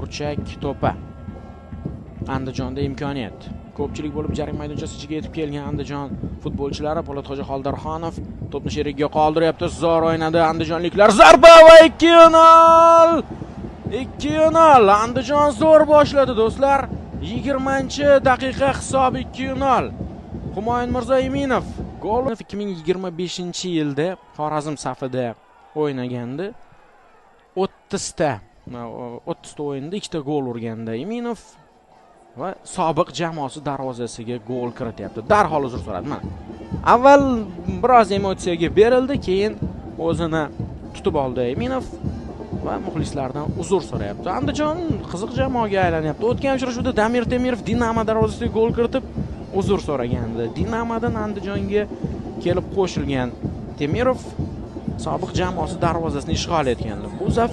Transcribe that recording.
Burchak to'pi. Andijonda imkoniyat. Ko'pchilik bo'lib jarima maydonchasi ichiga yetib kelgan Andijon futbolchilari. Po'latxo'ja Xoldarxonov to'pni sherigiga qoldiryapti. Zo'r o'ynadi andijonliklar. Zarba va 2-0. 2-0. Andijon zo'r boshladi, do'stlar. 20-daqiqa, hisob 2-0. Humoyun Mirzo Iminov gol. 2025-yilda Xorazm safida o'ynagandi. 30 ta o'yinda ikkita gol urgandi Iminov va sobiq jamoasi darvozasiga gol kirityapti. Darhol uzr so'radi. Mana. Avval biroz emotsiyaga berildi, keyin o'zini tutib oldi Iminov va muxlislardan uzr so'rayapti. Andijon qiziq jamoaga aylanyapti. O'tgan uchrashuvda Damir Temirov Dinamo darvozasiga gol kiritib uzr so'ragandi. Dinamodan Andijonga kelib qo'shilgan Temirov sobiq jamoasi darvozasini ishg'ol etgandi. Bu safar